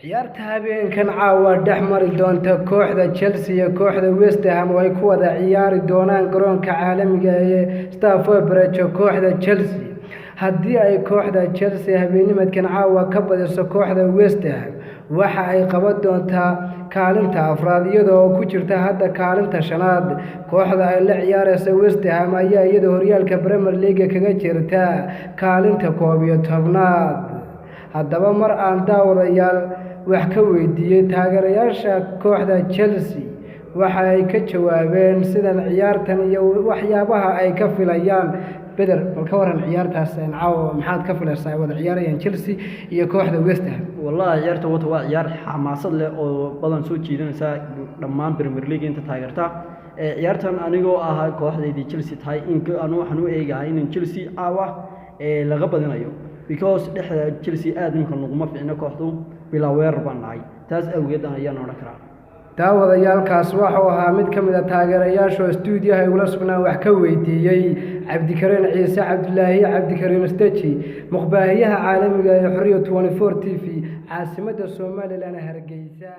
Ciyaarta habeenkan caawa dhex mari doonta kooxda Chelsea iyo kooxda West Ham oo ay ku wada ciyaari doonaan garoonka caalamiga ee Stamford Bridge, kooxda Chelsea haddii ay kooxda Chelsea habeennimadkan caawa ka badiso kooxda West Ham, waxa ay qaban doontaa kaalinta afraad, iyadoo ku jirta hadda kaalinta shanaad. Kooxda ay la ciyaareysa West Ham ayaa iyada horyaalka Premier League kaga jirta kaalinta 11aad. Haddaba, mar aan daawadayaal wax ka weydiiyey taageerayaasha kooxda Chelsea, waxa ay ka jawaabeen sidan ciyaartan iyo waxyaabaha ay ka filayaan. Beder, bal ka waran ciyaartaas caawa? Maxaad ka filaysaa ay wada ciyaarayaan Chelsea iyo kooxda West Ham? Wallahi, ciyaarta wata waa ciyaar xamaasad leh oo badan soo jiidanaysa dhammaan Premier League inta taageerta. Ciyaartan anigoo ah kooxdaydii Chelsea tahay, in anu waxaan u eegahay in Chelsea caawa laga badinayo, because dhexda Chelsea aad imika naguma fiicno, kooxdu bilaa weerar baan nahay. Taas awgeed ayaan odhan karaa. Daawadayaalkaas waxuu ahaa mid ka mid a taageerayaasha stuudiyaha igula sugnaan wax ka weydiiyey Cabdikariin Ciise Cabdulaahi, Cabdikariin Steji, muqbaahiyaha caalamiga ee Xoriya 24 TV, caasimadda Somaliland, Hargeysa.